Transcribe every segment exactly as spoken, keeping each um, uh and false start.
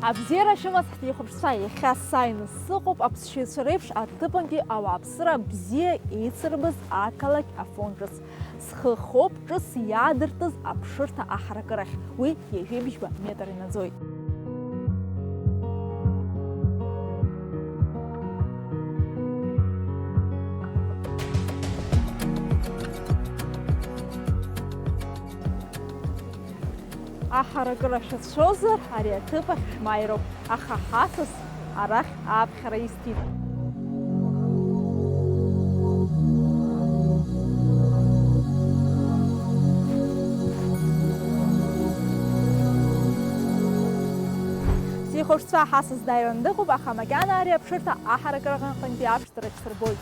Абзиара шәымаз, ҳҭихәаԥшцәа, иахьа сааины сыҟоуп аԥсшьаҩцәа реиԥш аҭыԥантәи ауааԥсыра бзиа еицырбаз ақалақь Афон ҿыц. Схы хоуп ҿыц иаадыртыз аԥшырҭа аҳаракырахь, уи ҩажәи бжьба метр инаӡоит. Аҳаракыра шәацәшәозар, ари аҭыԥ ахь шәмааироуп, аха ҳасас арахь ааԥхьара исҭеит. Сихәаԥшцәа, ҳасас дааиран дыҟоуп, аха макьана ари аԥшырҭа аҳаракыра аҟынтәи аԥш- Рахь сырбоит.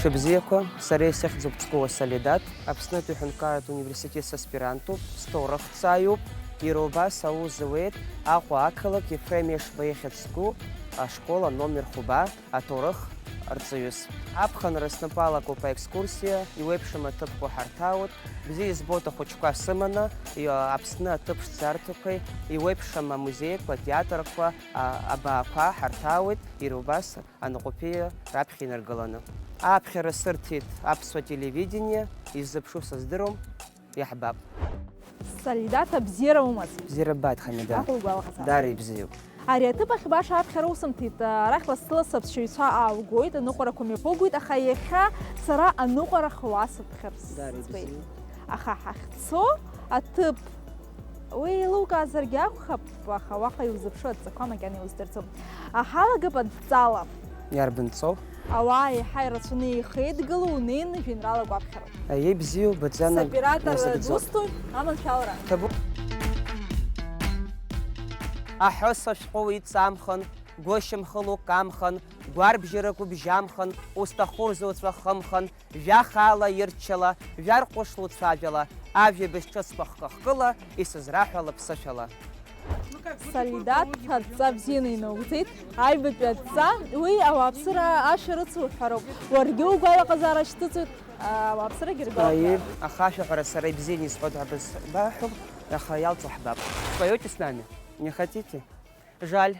Шәыбзиақәа, сара исыхьӡуп Ҵкәыуа Солидат. Аԥснытәи аҳәынҭқарратә университет саспирантуп, сҭоурыхҭҵааҩуп, иара убас аус зуеит Аҟәа ақалақь Ефрем Ешба ихьӡ зқәу ашкол аномер хәба аҭоурых арҵаҩыс. Аԥхынра снапы алакуп аекскурсиа, иуеиԥшым аҭыԥқәа ҳарҭаауеит, бзиа избоит ахәыҷқәа сыманы, иа-, Аԥсны аҭыԥ шӡарҭақәеи, иуеиԥшым амузеиқәа, атеатрқәа, а-, абаақәа ҳарҭаауеит, иара убас анаҟәаԥиа раԥхьа инаргыланы. Аԥхьара сырҭеит аԥсуа телевидение, иззыԥшу сыздыруам, иаҳбап. Солидат, абзиара умаз? Бзиара ббааит, Хамида. Иахьа угәалаҟазаап. Даара ибзиоуп. Ари аҭыԥ ахь баша аԥхьара усымҭеит, арахь лассы-лассы аԥсшьаҩцәа ааугоит, аныҟәарақәа мҩаԥугоит, аха иахьа сара аныҟәарахь уасыԥхьар сыӡбеит. Даара ибзиоуп. Аха ҳахьцо аҭыԥ Уи еилукаазаргьы акәхап, аха уаҟа иузыԥшу адҵақәа макьана иуздырӡом. Ҳалагап адҵала. Иарбан ҵоу? Ауаа еиҳа ирацәаны еихеидгыло унеины жәеинраалак уаԥхьароуп. Аиеи, бзиоуп, баӡанак. Соператор дусҭоит, аманшәалара. Ҭабуп. Аҳәыс ашәҟәы уицамхан, гәышьамхы лукамхан, гәарбжьарак убжьамхан, усҭаху рзуцәахымхан, Жәахаала ирччала, жәарҟәыш луцәажәала, ажәабжь ҿыцқәа хкы-хкыла, исызраҳәа лыԥсышәала. Солидат адҵа бзианы инаугӡеит, аҩбатәи адҵа, уи ауааԥсыра ашәарыцара уҳәароуп. Уаргьы угәалаҟазаара шьҭыҵуеит, ауааԥсырагьы ргәалаҟазаара. Аиеи, аха ашәаҳәара сара ибзианы исҳәоит ҳәа быз-, баҳәом, аха иалҵуа ҳбап. Споёте с нами? Не хотите? Жаль.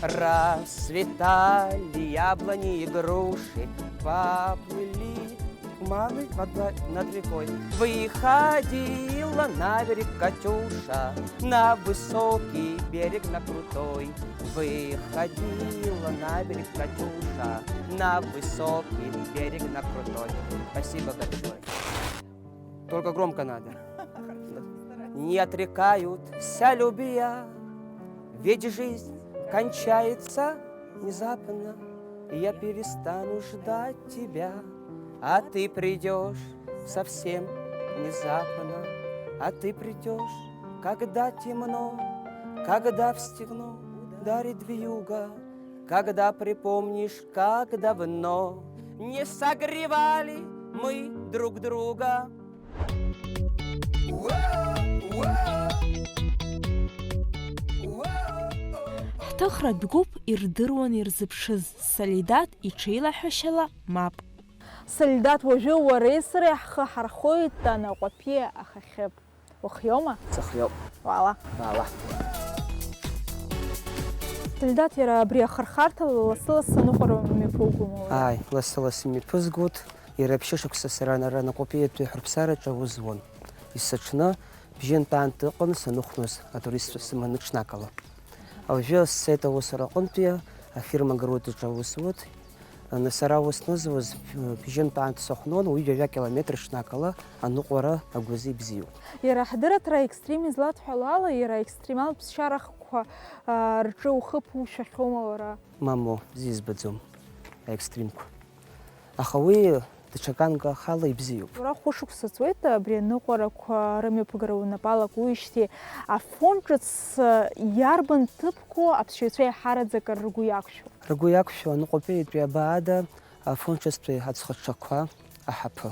Расцветали яблони и груши, поплыли туманы над, над рекой. Выходила на берег Катюша, на высокий берег, на крутой. Выходила на берег Катюша, на высокий берег, на крутой. Спасибо большое. Только громко надо. Не отрекаются любя, ведь жизнь кончается внезапно. Я перестану ждать тебя, а ты придёшь совсем внезапно. А ты придёшь, когда темно, когда в стекло ударит вьюга, когда припомнишь, как давно не согревали мы друг друга. Ҳҭыхратә гәыԥ ирдыруан ирзыԥшыз Солидат иҽеилаҳәашьала мап. Солидат, уажәы уареи сареи ҳхы ҳархоит Анаҟәаԥиа ахахьы. Ухиоума? Сыхиоуп. Уаала. Уаала. Солидат, иара абри ахырхарҭа лассы-лассы аныҟәара мҩаԥугома уара? Ааи, лассы-лассы имҩаԥызгоит. Иара ԥшьышықәса сара ара Анаҟәаԥиатәи аҳәырԥсараҿы аус зуан. Есыҽны бжьынтәаантә ыҟан саныхәназ, атуристцәа сыманы ҽнакала. Уажәы сцеит аусура аҟынтәи, афирма Гарутаҿы аус зуеит. Аны сара аус снызуаз, бжьынтәаантә сыхәнон, уи ҩажәа километр ҽнакала аныҟәара агәазы ибзиоуп. Иара ҳдырраҭара аекстрим излаҭәҳәало ала, иара аекстремалтә ԥсшьара хкқәа, аа, рҿы ухы ԥушәахьоума уара? Мамоу, бзиа избаӡом аекстримқәа. Аха уи Даҽакы анкахала ибзиоуп. Уара хәышықәса ҵуеит абри аныҟәарақәа рымҩаԥгара унапы алакуижьҭеи, Афон ҿыц иарбан ҭыԥқәоу аԥсшьаҩцәа еиҳараӡак ргәы иақәшәо? Ргәы иақәшәо аныҟәатәи итәи абаада, Афон ҿыцтәи аӡхыҽҽақәа, аҳаԥы,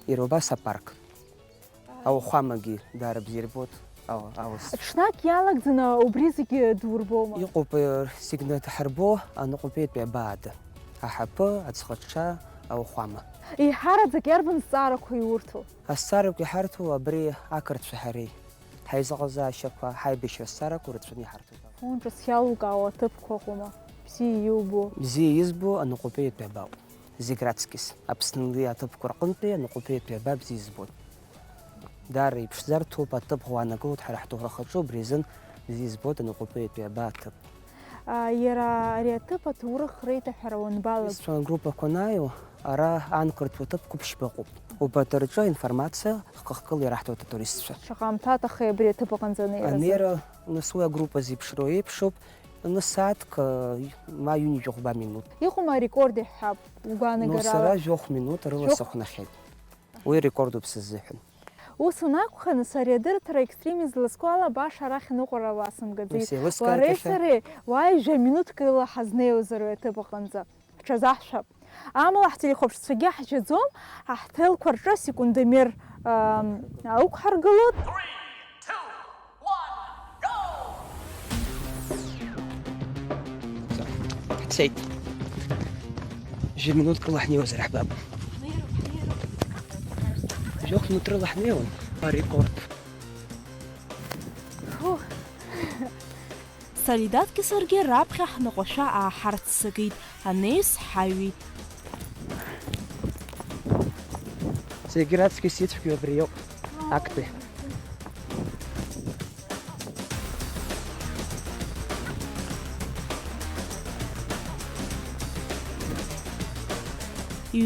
иара убас апарк. Ауахәамагьы даара бзиа ирбоит, ау-, аус. Ҽнак иалагӡаны убри зегьы дурбома? Иҟоуп, э, зегь наҭаҳарбо аныҟәатәи итәи абаада, аҳаԥы, аӡхыҽҽа, ауахәама. Еиҳараӡак иарбан зҵаарақәа иурҭо? Азҵаарақәа иҳарҭо абри ақырҭцәа ҳареи, ҳаизыҟазаашьақәа, ҳаибашьра азҵаарақәа рацәаны иҳарҭоит. Афон ҿыц иалукаауа аҭыԥқәа ыҟоума, бзиа иубо? Бзиа избо аныҟәатәи итәи абаауп. Зегь раҵкьыс, Аԥснынтәи аҭыԥқәа рҟынтәи аныҟәатәи итәи аба бзиа избоит. Даара иԥшӡарҭоуп, аҭыԥ уаанагылоит ҳара ҳҭоурых аҿы, убри азын бзиа избоит аныҟәатәи итәи аба аҭыԥ. Иара ари аҭыԥ аҭоурых реиҭаҳәара уанбалак? Исцәа агруппақәа анааиуа, ара анкырҭуа ҭыԥқәа ԥшьба ыҟоуп. Убарҭ рҿы аинформациа хкы-хкыла ираҳҭоит атуристцәа. Шаҟа аамҭа аҭахеи абри аҭыԥ аҟынӡа анеиразы? Анеира, нас уи агруппа зеиԥшроу еиԥшуп, нас сааҭк, ма ҩынҩажәи хәба минуҭ. Иҟоума арекорд иҳҳәап, угәаанагарала? Ну, сара жәохә минуҭ рыла сыхәнахьеит. Уи рекордуп сыззыҳәан. Ус анакәха, нас ари адырраҭара екстремист злазку ала баша арахь аныҟәара уасымгаӡеит. Ус еилыскааит Уареи иахьа. Сареи уааи жәа минуҭк рыла ҳазнеиуазар уи аҭыԥ аҟынӡа. Ҳҽазаҳшәап. Амала ҳтелехәаԥшцәагьы ҳжьаӡом, ҳаҳҭелқәа рҿы секундомер, ам, аақәҳаргылоит. Ҳцеит. Жәа минуҭк рыла ҳнеиуазар ҳбап. Жәохә минуҭ рыла ҳнеиуан. Арекорд. Салидаҭгьы саргьы раԥхьа ҳныҟәашәа ааҳарццакит, анаҩс ҳаҩит. Зегь раҵкьыс ицәгьоу абри иоуп, актәи.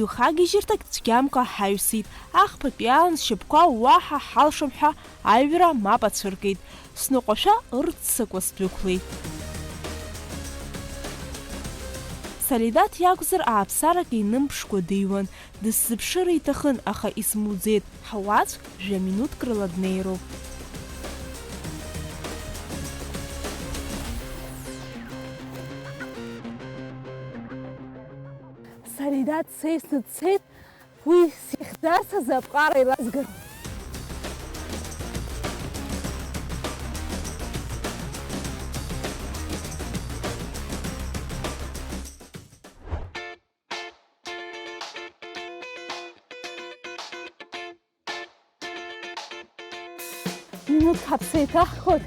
Ҩхагьежьырҭак цәгьамкәа ҳаҩсит, ахԥатәи аан зшьапқәа уаҳа ҳалшом ҳәа аҩра мап ацәыркит, сныҟәашәа ырццакуа сдәықәлеит. Салидаҭ иакәзар ааԥсарак инымԥшкәа дыҩуан, дысзыԥшыр иҭахын, аха исмуӡеит, ҳуаӡә жәа минуҭк рыла днеироуп. Салидаҭ сеисны дцеит, Уи сихьӡарц азы аԥҟара еилазгар. Минуҭк ҳаԥсы еиҭаҳхоит.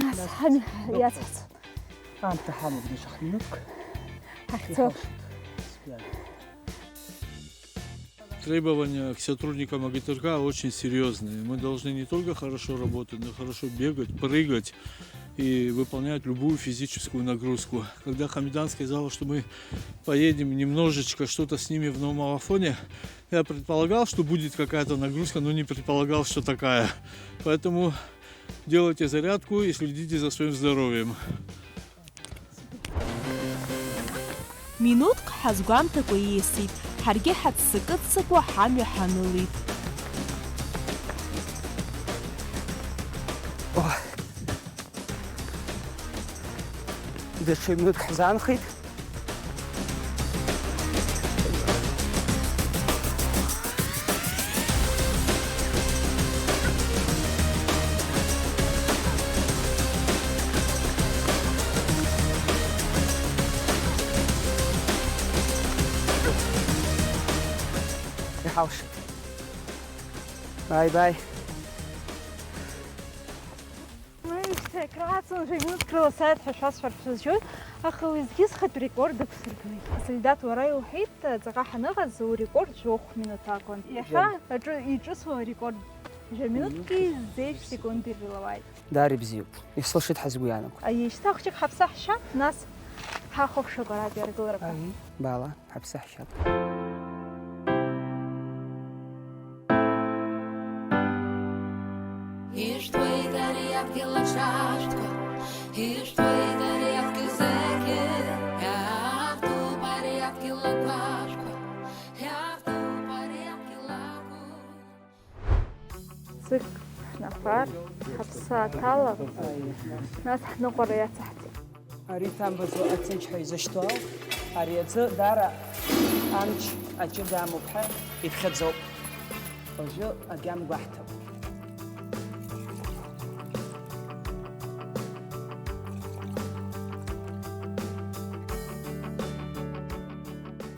Нас ҳамҩа иацҳҵоит. Аамҭа ҳамоуп, даҽа хә-минуҭк. Ҳахьцо. Иҳалшоит. Спиан. Требования к сотрудникам ОГТРК очень серьезные. Мы должны не только хорошо работать, но и хорошо бегать, прыгать и выполнять любую физическую нагрузку. Когда Хамидан сказала, что мы поедем немножечко что-то снимем в Новом Афоне, я предполагал, что будет какая-то нагрузка, но не предполагал, что такая. Поэтому делайте зарядку и следите за своим здоровьем. Минуҭк ҳазгәамҭакәа ииасит, ҳаргьы ҳаццакы-ццакуа ҳамҩа ҳанылеит. Даҽа минуҭк ҳзаанхеит. Иҳалшеит. Баи, баи. Уи шьҭа икрааҵуан, жәа-минуҭк рыла сааит ҳәа шәасҳәар шәызжьоит, аха уеизгьы схатә рекорд ықәсыргылеит. Солидат, уара иуҳәеит, ҵаҟа ҳаныҟаз урекорд жәохә минуҭ акәын. Иахьа Џьон. Аҿы иҿыцу арекорд жәа-минуҭки зеижә секундеи рыла уааит. Даара ибзиоуп. Исылшеит ҳәа сгәы иаанагоит. Аиеи, шьҭа хәҷык ҳаԥсы ҳшьап, нас ҳахәаԥшып аратәи аргыларақәа. Аиеи, баала. Ҳаԥсы ҳшьап. Ижәтәуеит ари адгьыл аҿаршәқәа, ижәтәуеит ари адгьыл зегьы, иаартуп ари адгьыл агәашәқәа, иа- Ҳнапар, ҳаԥсы аҭалап, нас ҳныҟәара иацаҳҵап. Ари иҭамбаӡо аҵыџь ҳәа изышьҭоу ауп. Ари аӡы даара амч аҷыда амоуп ҳәа иԥхьаӡоуп. Уажәы агьама гәаҳҭап.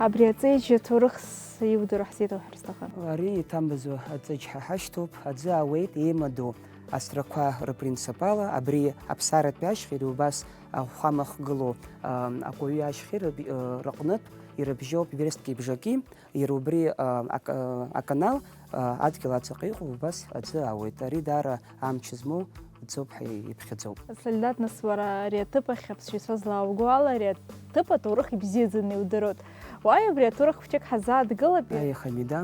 Абри аҵеиџь аҭоурых иудыруа ҳзеиҭоуҳәар сҭахын. Ари иҭамбаӡо аҵеиџь ҳәа ҳашьҭоуп. Аӡы ауеит еимадоу асрақәа рыпринцип ала, абри аԥсаратәи ашьхеи убас ахәама ахгылоу, а, акәаҩы ашьхеи рыб-, а, рыҟнытә ирыбжьоуп верстки бжаки, иара убри, а, ак-, а, аканал, а, адгьыл аҵаҟа иҟоу убас аӡы ауеит. Ари даара амч змоу ӡоуп ҳәа иԥхьаӡоуп. Солидат, нас уара ари аҭыԥ ахь аԥсшьацәа злаауго ала, ари аҭыԥ аҭоурых ибзиаӡаны иудыруеит. Уааи, абри аҭоурых хәҷык ҳазааҭгылап. Аиеи, Хамида,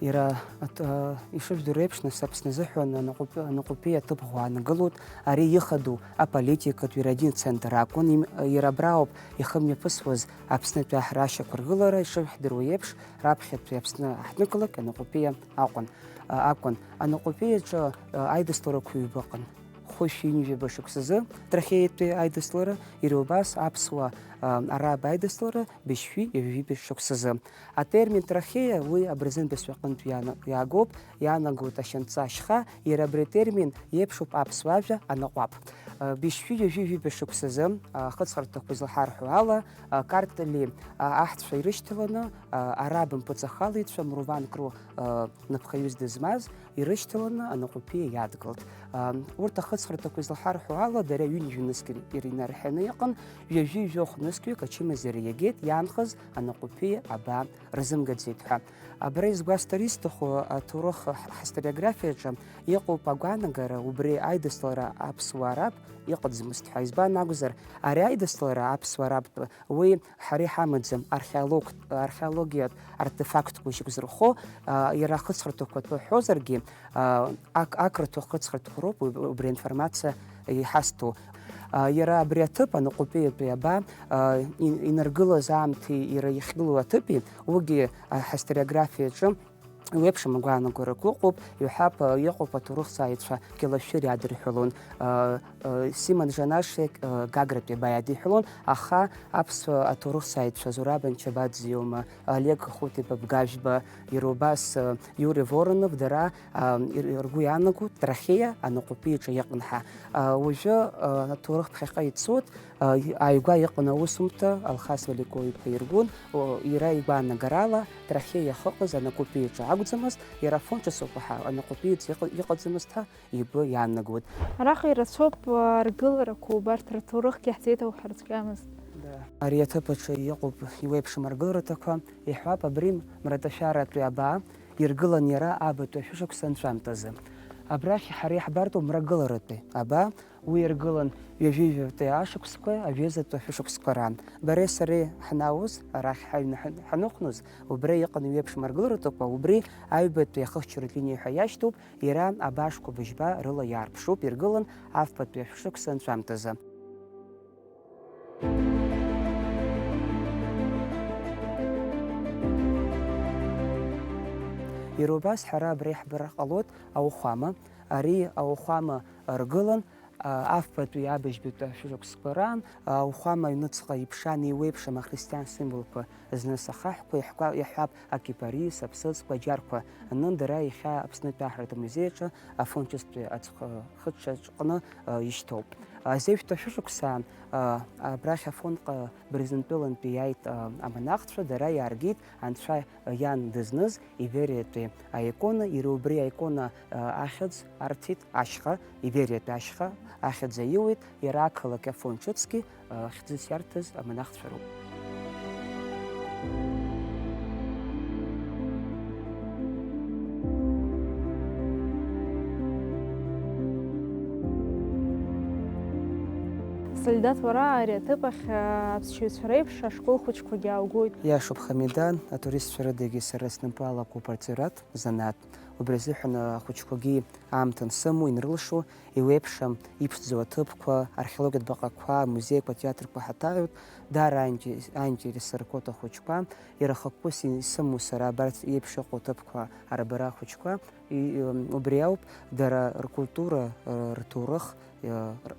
иара аҭ-, а, ишыжәдыруа еиԥш, нас Аԥсны азыҳәан анаҟәатәи, анаҟәатәи аҭыԥ ӷәӷәа аанагылоит. Ари ихадоу аполитикатә Виродин центр акәын. Им-, иара абраоуп ихымҩаԥысуаз Аԥснытәи аҳра ашьақәыргылара, ишыжәдыруа еиԥш, раԥхьатәи Аԥсны аҳҭнықалақь анаҟәатәиа акәын, а, акәын. Анаҟәатәиаҿы, а, аидысларақәа ҩба ыҟан. Хәышәи ҩынҩажәаба шықәсазы трахеиатәи аидыслара, иара убас аԥсуа, а, араб аидыслара быжьшәи ҩажәи жәаба шықәсазы. Атермин трахеиа уи абырзен бызшәа аҟынтә иана-, иаагоуп, иаанагоит ашьанҵа ашьха, иара абри атермин иеиԥшуп аԥсуа ажәа анаҟәаԥ. А, быжьшәи ҩажәи жәаба шықәсазы, а, ахыҵхырҭақәа излаҳарҳәо ала, а, Картли, а, аҳцәа ирышьҭаланы, а, араб мпыҵахалаҩцәа Мруван Кру, а, напхаҩыс дызмаз, ирышьҭаланы анаҟәатәиа иадгылт. Урҭ ахыҵхырҭақәа излаҳарҳәо ала, дара ҩынҩажәа нызқь ир-, ир-, инарҳәаны иҟан, ҩажәи жәохә нызқьҩык ачымазара иагеит, иаанхаз анаҟәатәиа абаа рзымгаӡеит ҳәа. Абра изгәасҭар исҭаху, аҭоурых ҳ-, ҳисториографиаҿы иҟоуп агәаанагара, убри аидыслара аԥсуа-араб иҟаӡамызт ҳәа. Избан акәзар, ари аидыслара аԥсуа-арабтә Уи ҳара иҳамаӡам, археолог-, археологиатә артефактқәа шьақәзырхо, а, иара ахыҵхырҭақәа ҳәа уҳәозаргьы, а, ақ-, ақырҭуа хыҵхырҭақәа роуп уб-, убри аинформациа иҳазҭо. А, иара абри аҭыԥ анаҟәатәиатәи аба, а, ин-, инаргылаз аамҭеи иара иахьгылоу аҭыԥи, уигьы, а, ҳаисториографиаҿы Уи еиԥшым агәаанагарақәа ыҟоуп, иҳәап, иҟоуп аҭоурыхҭҵааҩцәа Кьалашәыр иадырҳәалон, Симон Џьанашиа Гагратәи абаиадиҳәалон, аха аԥсуа аҭоурыхҭҵааҩцәа Зураб Анчабаӡе иоума, Олег Хутиба Бгажәба, иара убас Иури Воронов, дара ир-, ргәы иаанагоит Трахеиа анаҟәатәиаҿы иҟан ҳәа. Уажәы аҭоурых ԥхьаҟа ицоит, Ааигәа иҟан аусумҭа Алхас Валико-иԥа Иргәын, иара игәаанагарала, Трахеиа иахыҟаз анаҟәатәиаҿы акәӡамызт, иара афон ҿыц ауп, анаҟәатәиаҿы иҟа-, иҟаӡамызт ҳәа игәы иаанагоит. Араҟа ирацәоуп аргыларақәа, убарҭ рҭоурыхгьы ҳзеиҭауҳәар цәгьамызт. Ари аҭыԥ аҿы иҟоуп иуеиԥшым аргыларҭақәа, иҳәап, абри Мратәашәаратәи абаа иргылан иара абатәи ашәышықәса анҵәамҭазы. Абрахь ҳара иаҳбартәуп Мрагыларатәи абаа, Уи иргылан ҩажәижәаба ашықәсқәеи ажәеизатәи ашәышықәсқәа раан. Бареи сареи ҳнауз, арахь ҳаҩны ҳан-, ҳаныхәназ, убра иҟан ҩеиԥшым аргыларақәа, убри аҩбатәи ахыхьчаратә линиа ҳәа иашьҭоуп, иара абаашқәа быжьба рыла иаарԥшуп, иргылан афбатәи ашәышықәса анҵәамҭазы. Иара убас ҳара абра иаҳбар ҟалоит ауахәама. Ари ауахәама ргылан, Афбатәи абыжьбатәи ашәышықәсқәа раан, ауахәама аҩныҵҟа иԥшаан еиуеиԥшым ахристиан символқәа, зны сахаҳәқәа, иаҳкәа-, иаҳҳәап, акипарис, аԥсыӡқәа, аџьарқәа, анын дара иахьа Аԥснытәи аҳратә музеиаҿы афон ҿыцтәи аӡхыҽҽаҿҟны, а, ишьҭоуп. А, зеижәтәи ашәышықәсаан, а, абрахь афонҟа Бырзентәылантәи иааит, а, амонахцәа, дара иааргеит Анцәа иан дызныз Ивериатәи аикона, иара убри аикона, а, ахьӡ арҭеит ашьха, Ивериатәи ашьха ахьӡ аиуеит, иара ақалақь Афон ҿыцгьы, а, хьӡыс иарҭаз амонахцәа роуп. Солидат, уара ари аҭыԥ ахь, а, аԥсшьаҩцәа реиԥш ашкол хәыҷқәагьы ааугоит. Иашоуп, Хамида, атуристцәа рыдагьы сара снапы алакуп арҵаҩратә занааҭ. Убри азыҳәан, а, ахәыҷқәагьы аамҭа ансымоу, инрылшо, еиуеиԥшым иԥшӡоу аҭыԥқәа, археологиатә баҟақәа, амузеиқәа, атеатрқәа ҳаҭааҩуеит. Даара аинте-, аинтерес ркуеит ахәыҷқәа, иара хықәкыс исымоу сара абарҭ еиԥш иҟоу аҭыԥқәа арбара ахәыҷқәа, и-, м, убри ауп дара ркультура, р-, рҭоурых, р-,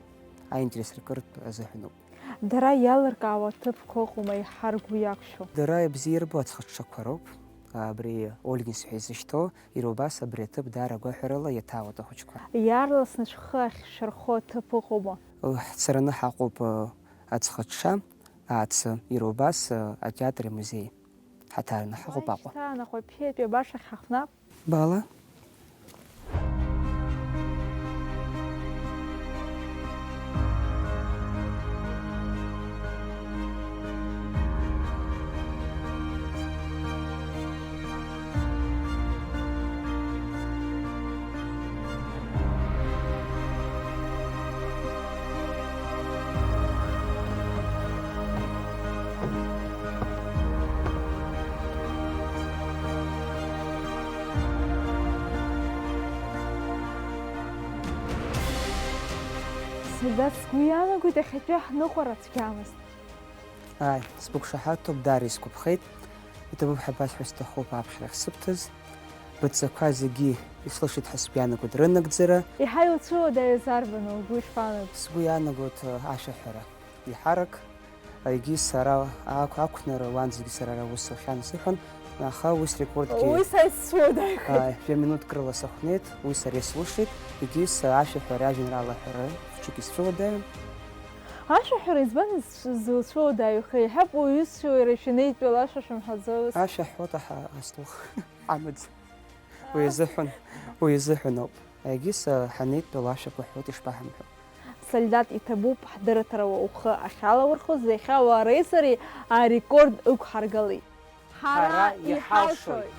аинтерес ркыртә азыҳәаноуп. Дара иалыркаауа аҭыԥқәа ыҟоума, еиҳа ргәы иақәшәо? Дара бзиа ирбо аӡхыҽҽақәа роуп. Абри Ольгинс ҳәа изышьҭоу, иара убас абри аҭыԥ даара гәаҳәарыла иаҭаауеит ахәыҷқәа. Иаарласны шәхы ахьшәырхо аҭыԥ ыҟоума? Ҳцараны ҳаҟоуп, э, аӡхыҽҽа, аацы, иара убас, э, атеатри амузеи. Ҳаҭарны ҳаҟоуп Аҟәа. Шьҭа Анаҟәаԥиатәи абашахь ҳахәнап. Бала. Солидат, сгәы иаанагоит, иахьатәи ҳныҟәара цәгьамызт. Ааи, сбықәшаҳаҭуп, даара исгәаԥхеит. Иҭабуп ҳәа басҳәар сҭахуп аԥхьарахь сыбҭаз. Быдҵақәа зегьы ислышит ҳәа сгәы иаанагоит рынагӡара. Еиҳа иуцәыуадаҩыз арбану, угәы ишԥаанаго? Сгәы иаанагоит, э, ашәаҳәара. Еиҳарак, егьи сара ақә-, ақәнара, уанӡагьы сара ара аус сухьан сыҳәан, аха уи срекордгьы. Уи са исцәыуадаҩхеит. Ааи, жәа минуҭк рыла сахәнеит, уи сара исылшеит, егьи са ашәаҳәара, ажәеинраала аҳәара хәҷык исцәыуадаҩын. Ашәаҳәара избан зуцәуадаҩхеи? Иҳәап, уҩызцәа уи рашәа неидтәала ашәа шәымҳәаӡомызт? Ашәа ҳҳәоит, аха аслух амаӡам. Уи азыҳәан, уи азыҳәан ауп. Егьыс, ҳанеидтәала ашәақәа ҳҳәоит, ишԥаҳамҳәо. Солидат, иҭабуп ҳдырраҭара ухы ахьалаурхәыз, иахьа уареи сареи арекорд ықәҳаргалеит. Ҳара иҳалшоит.